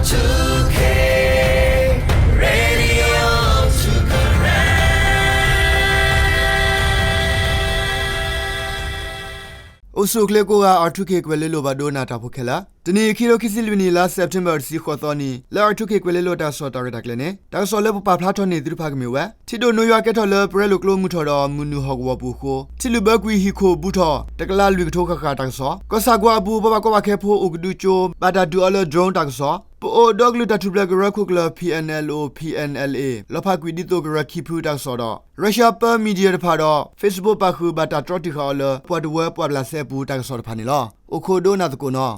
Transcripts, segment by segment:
အိၣ်ဆူၣ်အိၣ်ချ့ကိးဂၤ R two K ကွဲၤလ့လိၤ ပှၤဒိကနၣ်တၢ်ဖိခဲလၢာ်, တနံၤအံၤ ခံထိခံဆံလွံၢ်နံၣ် လါစဲးပထ့ဘၢၣ် တဆံဃိးသီနံၤ လၢ R two K ကွဲၤလ့လိၤတၢ်ကစီၣ်တၢ်ရဲၣ်တၢ်ကျဲၤန့ၣ် တၢ်ကစီၣ်လၢပပာ်ဖျါထီၣ်န့ၢ်သုတဖၣ်ကမ့ၢ်ဝဲ ထံဒိၣ်နိယွၤကဲထီၣ်လၢ ပရဲလိာ်ကျိမုၢ်ထီၣ်ဒီးမုၢ်နုာ်ဟီၣ်ကဝီၤပူၤအဃိ ထံလုၢ်ဘၢကွံာ်ဟံၣ်ခိၣ်ဘူးထီၣ် တကလးလွံၢ်ကထိဃၣ်ဃၣ်တၢ်ကစီၣ်, ကီၢ်ဆၣ်ကွါအပူၤ ပှၤဘၣ်ကီဘၣ်ခဲဖိအိၣ်ကဒုကၠိ ဘၣ်တၢ်ဒုးအီၤလၢ drone တၢ်ကစီၣ်, ပအိၣ်ဒီကလုာ်တၢ်ထူၣ်ဖျဲးကရၢခိၣ်ကျၢၢ် P N L O P N L A လီၤဖးကွံာ်ဒ်သိးကရၢခံဖုတၢ်ကစီၣ်ဒီး Russia ပၢ media တဖၣ်ဒီး Facebook ပာ်ဃုာ်ဘၣ်တၢ်တြီတံာ်ဃာ်အီၤလၢ ပှၤတဝၢပှာ်ဘျးစဲအပူၤတၢ်ကစီၣ်တဖၣ်န့ၣ်လီၤ. အိၣ်ခိးဒိကနၣ်သကိးနီၤ.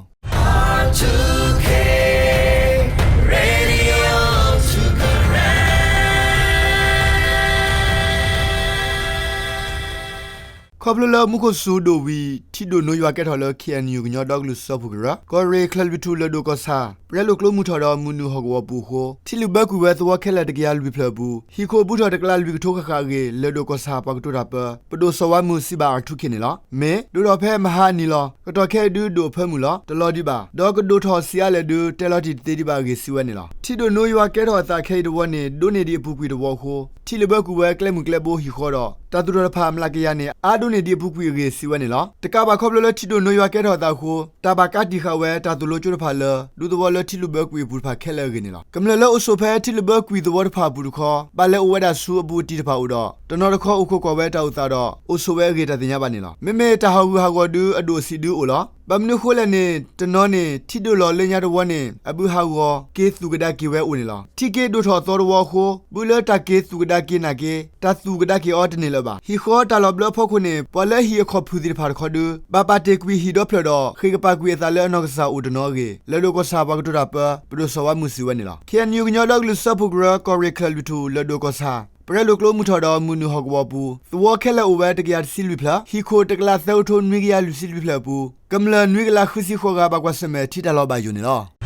ခီဖျိလၢမူခိၣ်စူၤဒိၣ်ဝံၤ ထံဒိၣ်နိယွၤကဲထီၣ်လၢ K N U ကညီဒီကလုာ်စၢဖှိၣ်ကရၢ ကီၢ်ရ့ၣ်ချၢၣ်လွံၢ်ထူၣ် လၢၢ်ဒိၣ်ကီၢ်ဆၣ် ပရဲလိာ်ကျိမုၢ်ထီၣ်ဒီးမုၢ်နုာ်ဟီၣ်ကဝီၤပူၤအဃိ ထံလုၢ်ဘၢကွံာ်ဝဲသဝီခဲလၢာ်တကယၤလွံၢ်ဖျၢၣ်အပူၤ ဟံၣ်ခိၣ်ဘူးထီၣ်တကလးလွံၢ်ကထိဃၣ်ဃၣ်အဂ့ၢ် လၢၢ်ဒိၣ်ကီၢ်ဆၣ်ပှၤကတိၤတၢ်ပၢ ပဒိၣ်စီၤဝါမုၢ်စံးဘၣ် R two K န့ၣ်လီၤ. မ့ၢ်ဒိၣ်ထီၣ်ဖဲမဟါအနံၤလီၤ. ကတီၢ်ခဲအံၤဒုးဒိၣ်အဖၢမုၢ်လီၤ. တလီၤဒံးဘၣ်. ဒီးကဒိၣ်ထီၣ်ဆံးအါလဲၣ်ဒုး တဲလီၤတံၢ်တသ့ဒံးဘၣ်အဂ့ၢ် စံးဝဲန့ၣ်လီၤ. ထံဒိၣ်နိယွၤကဲထီၣ်အသးခဲအံၤတဝီန့ၣ် ဒိးန့ၢ်ဒံးအပူၤကွံာ်တဝီအဃိ ထံလုၢ်ဘၢကွံာ်ဝဲကျဲမုၢ်ကျဲဘိဟံၣ်ဃီဒီး တၢ်သူၣ်ထီၣ်တဖၣ်အမျးကယၤန့ၣ် အါဒိးန့ၢ်ဒံးအပူၤကွံာ်အဂ့ၢ် စံးဝဲန့ၣ်လီၤ. တကးဘၣ်ခီဖျိလၢထံဒိၣ်နိယွၤကဲထီၣ်အသးအဃိ တၢ်ဘၣ်ကးတံာ်ဃာ်ဝဲတၢ်သိၣ်လိကၠိတဖၣ်လၢ ဒူသဝီလၢထံလုၢ်ဘၢကွံာ်အပူၤတဖၣ်ခဲလၢာ်အဂ့ၢ်န့ၣ်လီၤ. ကမျၢၢ်လၢအိၣ်ဆိးဖဲထံလုၢ်ဘၢကွံာ်သဝီတဖၣ်အပူၤတခီ ဘၣ်လဲၤအိၣ်ဝဲဒၣ်ဆူအဘူးအတံၢ်တဖၣ်အိၣ်ဒီး တနီၤတခီအိၣ်ခိးကွၢ်ဝဲတၢ်အိၣ်သးဒီး အိၣ်ဆိးဝဲအဂ့ၢ်တၢ်သ့ၣ်ညါဘၣ်န့ၣ်လီၤ. မ့မ့ၢ်တၢ်ဟးဂူာ်ဟးဂီၤဒုးအဒိၣ်အဆံးဒုးအိၣ်လီၤ. ဘၣ်မနုၤအဃိလဲၣ်န့ၣ် တနီၤန့ၣ် ထံဒိၣ်လီၤလၢညါတဝီန့ၣ် အဘုဟးဂီၤက့ၤသူၣ်ကဒါက့ၤဝဲအိၣ်န့ၣ်လီၤ. ထံက့ၤဒိၣ်ထီၣ်အသီတဝီအဃိ ဘုလၢတၢ်က့ၤသူၣ်ကဒါက့ၤနာ်က့ တၢ်သူၣ်ကဒါက့ၤအီၤတန့ၢ်လၢၤဘၣ်. ဟံၣ်ဃီတၢ်လီၤဘျၢအဖီခိၣ်န့ၣ် ပှၤလၢဟံၣ်အခီၣ်ဖုၣ်သ့ၣ်တဖၣ်တခီဒုး ဘၣ်ပာ်တ့ၢ်ကွံာ်ဟံၣ်ဒီဖျၢၣ်ဒီး ဃ့ၢ်ကပၤကွံာ်အသးလၢအနီၢ်ကစၢ်အိၣ်တနီၤအဂ့ၢ် လၢၢ်ဒိၣ်ကီၢ်ဆၣ်ပှၤကတိၤတၢ်ပၢ ပဒိၣ်စီၤဝါမုၢ်စံးဝဲန့ၣ်လီၤ. K N U ကညီဒီကလုာ်စၢဖှိၣ်ကရၢ ကီၢ်ရ့ၣ်ချၢၣ်လွံၢ်ထူၣ် လၢၢ်ဒိၣ်ကီၢ်ဆၣ် ပရဲလိာ်ကျိမုၢ်ထီၣ်ဒီးမုၢ်နုာ်ဟီၣ်ကဝီၤအပူၤ သဝီခဲလၢာ်အိၣ်ဝဲတကယၤတဆံလွံၢ်ဖျၢၣ်, ဟံၣ်ခိၣ်တကလးသၢကထိနွံကယၤလွံၢ်ဆံလွံၢ်ဖျၢၣ်အပူၤ ကမျၢၢ်နွံကလးဃုဆံဃိးဂၤ ဘၣ်ကွၢ်ဆၢၣ်မဲာ်ထံတၢ်လီၤဘၣ်ယိၣ်န့ၣ်လီၤ.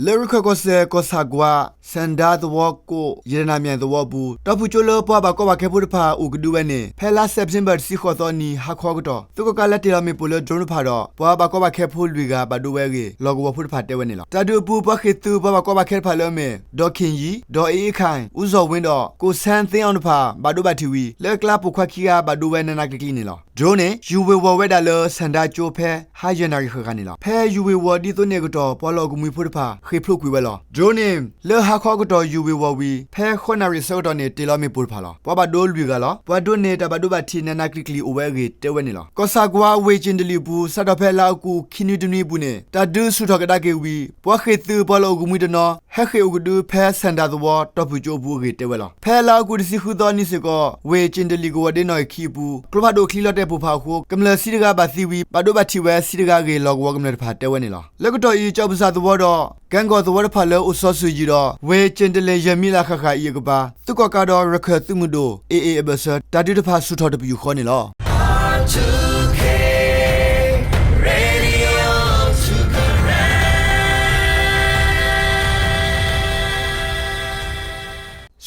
လၢရခၢၣ်ကီၢ်စဲၣ် ကီၢ်ဆၣ်ကွါ ဆၣ်ဒါသဝီကိး ရတနာ့မြိုင် သဝီအပူၤ တီၢ်ဖုၣ်ကၠိလၢပှၤဘၣ်ကီဘၣ်ခဲဖိတဖၣ်အိၣ်ကဒုဝဲန့ၣ် ဖဲလါစဲးပထ့ဘၢၣ်တဆံဃိးသီနံၤ ဟါခီအကတီၢ် သုးကီၣ်ကးလဲၤတ့ၢ်လီၤမ့ၣ်ပိၢ်လၢ drone တဖၣ်ဒီး ပှၤဘၣ်ကီဘၣ်ခဲဖိလွံၢ်ဂၤဘၣ်ဒိဝဲအဂ့ၢ် လီၢ်ကဝီၤဖိတဖၣ်တဲဝဲန့ၣ်လီၤ. တၢ်ဒုးအပူၤ ပှၤဃ့ၢ်သုးပှၤဘၣ်ကီဘၣ်ခဲတဖၣ်လၢအမ့ၢ် ဒီးခ့ၣ်ယံၤ, ဒီးအ့ၣ်အ့ၣ်ခၣ်, အူစီၣ်ဝ့ဒီး ကိၣ်ဆၣ်သ့အီၤတဖၣ် ဘၣ်ဒိဘၣ်ထံးဝံၤ လၢအကျါပိာ်ခွါခံဂၤဘၣ်ဒိဝဲနးနးကျံၤကျံၤန့ၣ်လီၤ. drone န့ၣ် ယူၤဝ့ၤဝီၤဝဲဒၣ်လၢ ဆၣ်ဒါကၠိ ဖဲဟါယဲၢ်နၣ်ရံၣ်ဃၣ်ဃၣ်န့ၣ်လီၤ. ဖဲယူၤဝ့ၤဝီၤဒ်သိးန့ၣ်အကတီၢ် ပှၤလီၢ်အိၣ်ကမှံဖိတဖၣ် ဃ့ၢ်ဖျိးကွံာ်ဝဲလီၤ. drone န့ၣ် လၢဟါခီအကတီၢ်ယူၤဝ့ၤဝီၤဝံၤ ဖဲဃိးနၣ်ရံၣ်အဆၢကတီၢ်န့ၣ် တ့ၢ်လီၤမ့ၣ်ပိၢ်တဖၣ်လီၤ. ပှၤဘၣ်ဒိလွံၢ်ဂၤလီၤ. ပှၤဒိးန့ၢ်တၢ်ဘၣ်ဒိဘၣ်ထံးနးနးကျံၤကျံၤအိၣ်ဝဲအဂ့ၢ်တဲဝဲန့ၣ်လီၤ. ကီၢ်ဆၣ်ကွါ ဝ့ၢ်ကၠ့ၣ်တလံၣ်အပူၤ စးထီၣ်ဖဲလါအီကူးခံနွံတနွံအပူၤန့ၣ် တၢ်ဒုးဆူၣ်ထီၣ်ကဒါက့ၤဝံၤ ပှၤဃ့ၢ်သုးပှၤလီၢ်အိၣ်ကမှံတနီၤ ဟဲဃ့ၢ်အိၣ်ကဒုဖဲဆၣ်ဒါသဝီ တီၢ်ဖုၣ်ကၠိအပူၤအဂ့ၢ်တဲဝဲလီၤ. ဖဲလါအီကူးတဆံဃုသီနံၤစ့ၢ်ကီး ဝ့ၢ်ကၠ့ၣ်တလံၣ်ကဝီၤဒ့နီၣ်ဂံၢ်ခံအပူၤ ကျိဖးဒိၣ်ချံလီၤတဲာ်ပိၢ်ဖးအဃိ ကမျၢၢ်ဆံတဂၤဘၣ်သံဝံၤ ဘၣ်ဒိဘၣ်ထံးဝဲဆံတဂၤအဂ့ၢ် လီၢ်ကဝီၤကမျၢၢ်တဖၣ်တဲဝဲန့ၣ်လီၤ. လၢကတီၢ်အံၤ ကၠီၣ်ပစၢ်သဝီဒီး ကၣ်ကီၢ်သဝီတဖၣ်လၢအိၣ်စီၤစုၤယံၤဒီး ဝ့ၢ်ကၠ့ၣ်တလံၣ်ယဲၢ်မံလးဃၣ်ဃၣ်အံၤအကပၤ သုးကီၣ်ကးဒီးရခၢၣ်သုးမုၢ်ဒိၣ် အ့ၣ်အ့ၣ် အဘၢၣ်စၢၤ တၢ်ဒုးတဖၣ်ဆူၣ်ထီၣ်တပယူာ်ဃီန့ၣ်လီၤ.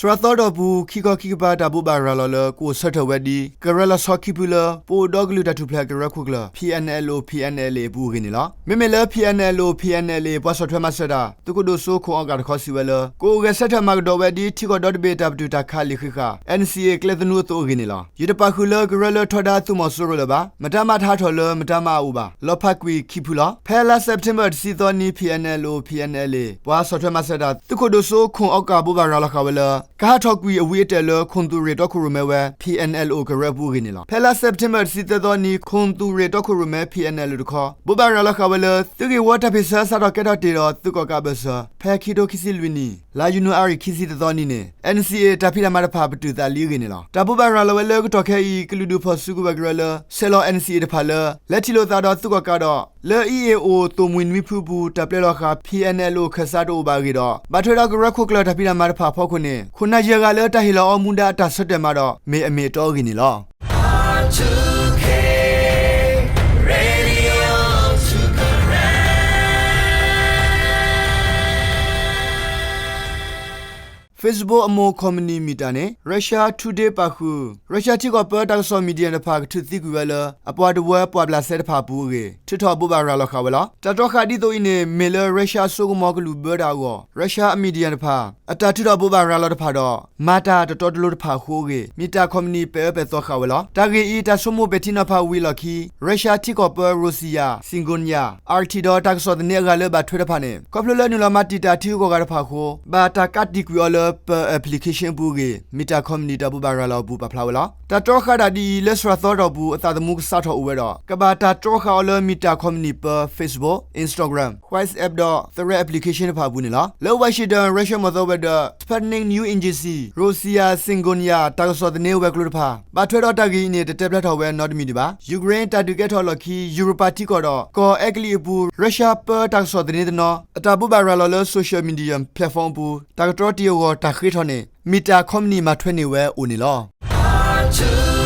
စှၤသီတီၢ်ပူၤ ခံခီခံကပၤတၢ်ဘိးဘၣ်ရၤလီၤလၢ ကအိၣ်ဆၢထၢၣ်ဝဲဒ် ကရၢလီၤဆီခံဖုလၢ ပအိၣ်ဒီကလုာ်တၢ်ထူၣ်ဖျဲးကရၢခိၣ်ကျၢၢ် P N L O P N L A အပူၤအဂ့ၢ်န့ၣ်လီၤ. မ့မ့ၢ်လၢ P N L O P N L A ပှၤဆီၣ်ထွဲမၤစၢၤတၢ် သုးခိၣ်ဒိၣ်စိခိၣ်အီကၣ်တခီစံးဝဲလၢ ကအိၣ်ဂဲၤဆၢထၢၣ်မၤကဒီးဝဲဒ်ထံကီၢ်ဒီတဘ့ၣ်တၢ်ပတုာ်တၢ်ခးလံာ်ဃံးဃာ် N C A ကျဲသနူအသိးအဂ့ၢ်န့ၣ်လီၤ. ယတပာ်ဃုာ်လၢကရၢလၢထီဒါသုးမီၤစိရိၤလၢၤဘၣ်. မတၤမးတဟးထီၣ်လၢမတၤမးအအိၣ်ဘၣ်. လီၤဖးကွံာ်ခံဖုလီၤ. ဖဲလါစဲးပထ့ဘၢၣ်တဆံသီနံၤ P N L O P N L A ပှၤဆီၣ်ထွဲမၤစၢၤတၢ် သုးခိၣ်ဒိၣ်စိခိၣ်အီကၣ်ဘိးဘၣ်ရၤလီၤဃာ်ဝဲလၢ ကဟးထီၣ်ကွံာ်အဝံအတဲာ်လၢ ခိၣ်သူၣ်ရ့ၣ်တီခိၣ်ရိၣ်မဲဝဲ P N L O ကရၢအပူၤအဂ့ၢ်န့ၣ်လီၤ. ဖဲလါစဲးပထ့ဘၢၣ်တဆံသၢသီနံၤ ခိၣ်သူၣ်ရ့ၣ်တီခိၣ်ရိၣ်မဲ P N L O တခီ ဘိးဘၣ်ရၤလီၤဃာ်ဝဲလၢ သုးဂ့ၢ်ဝီတၢ်ဖ့ၣ်ဆၢစးထီၣ်ကဲထီၣ်တ့ၢ်ဒီးသုးကီၣ်ကးအဘၢၣ်စၢၤ ဖဲခံထိခံဆံလွံၢ်နံၣ် လါယနူၤအါရံၤခံဆံတသီနံၤန့ၣ် N C A တၢ်ဖံးတၢ်မၤတဖၣ်ပတုာ်သးလံအဂ့ၢ်န့ၣ်လီၤ. တၢ်ဘိးဘၣ်ရၤလီၤဝဲလၢကတီၢ်ခဲအံၤ ကလုာ်ဒူၣ်ဖီၣ်စုကဝဲၤကရၢလၢ ဆဲးလီၤ N C A တဖၣ်လၢ လဲၤထံၣ်လိာ်သးဒီးသုးကီၣ်ကးဒီး လၢအံၤအ့ၣ်အိၣ်သိၣ်မှံနွံဖုအပူၤ တၢ်ပျဲလီၤဃာ် P N L O ခၢၣ်စးတအိၣ်ဘၣ်အဂ့ၢ်ဒီး ဘၣ်ထွဲဒီးကရၢခိၣ်ကျၢၢ်တၢ်ဖံးတၢ်မၤတဖၣ်အဖီခိၣ်န့ၣ် ခိၣ်နၢ်ယဲၢ်ဂၤလၢတၢ်ဟ့ၣ်လီၤအီမူဒါအတၢ်ဆၢတဲာ်မးဒီး မ့ၢ်အမ့ၢ်အတီအဂ့ၢ်န့ၣ်လီၤ. Facebook အမိၢ်ခီၣ်မံၣ်နံၣ် Meta န့ၣ် Russia Today ပာ်ဃုာ် Russia ထံကီၢ်ပၢတၢ်ကစီၣ် medium တဖၣ် ကထုးသံကွံာ်ဝဲလၢ အပှၤတဝၢပှာ်ဘျးစဲတဖၣ်အပူၤအဂ့ၢ် ထုးထီၣ်ဘိးဘၣ်ရၤလီၤဃာ်ဝဲလီၤ. တၢ်တြီဃာ်ဒ်သိးအံၤန့ၣ် မ့ၢ်လၢ Russia အစိကမီၤကလုၢ်ဘၢတၢ်အဂီၢ် Russia အ medium တဖၣ် အတၢ်ထုးထီၣ်ဘိးဘၣ်ရၤလီၤတဖၣ်ဒီး မၤတၢ်တတီတလိၤတဖၣ်အဃိအဂ့ၢ် Meta ခီၣ်မံၣ်နံၣ် ပဲာ်အၢပဲာ်သီဃာ်ဝဲလီၤ. တၢ်ဂ့ၢ်အံၤ တၢ်ဆိကမိၣ်ပဲာ်ထံနီၤဖးဝံၤအလီၢ်ခံ Russia ထံကီၢ်ပၢ Rossiya Sygonnya RT ဒီးတၢ်ကစီၣ်သန့အဂၤလၢဘၣ်ထွဲတဖၣ်န့ၣ် ခီဖျိလၢနုာ်လီၤမၤတံာ်တာ်ထံဂုၤကီၢ်ဂၤတဖၣ်အဃိ ဘၣ်တၢ်ကးတံာ်ကွံာ်အီၤလၢ ပၢ application အပူၤအဂ့ၢ် Meta ခီၣ်မံၣ်နံၣ် တၢ်ဘိးဘၣ်ရၤလီၤအပူၤပာ်ဖျါဝဲလီၤ. တၢ်တြီဃာ်တၢ်ဒ်အံၤ လၢစှၤသီတၢ်အပူၤ အသးသမူကစးထီၣ်အိၣ်ဝဲဒီး ကဘၣ်တၢ်တြီဃာ်အီၤလၢ Meta ခီၣ်မံၣ်နံၣ်ပၢ Facebook, Instagram, WhatsApp ဒီး Threads application တဖၣ်အပူၤန့ၣ်လီၤ. လၢ Washington Russian မီၢ်သီဝဲၤဒၢး Sputnik News Agency Rossiya Sygonnya တၢ်ကစီၣ်သန့ဝဲၤကျိၤတဖၣ် ဘၣ်ထွဲဒီးတၢ်ဂ့ၢ်အံၤန့ၣ် တတဲဖျါထီၣ်ဝဲနီတမံၤဒံးဘၣ်. Ukraine တၢ်ဒုးကဲထီၣ်အလီၢ်ခံ ယူရပၤထံကီၢ်ဒီး ကီၢ်အဲကလံးအပူၤ Russia ပၢတၢ်ကစီၣ်သန့တနီၤ အတၢ်ဘိးဘၣ်ရၤလီၤလၢ social media platform အပူၤ တၢ်ကတြီတံာ်အဂီၢ်တၢ်ဃ့ထီၣ်န့ၣ် Meta ခီၣ်မံၣ်နံၣ်မၤထွဲန့ၢ်ဝဲအိၣ်န့ၣ်လီၤ.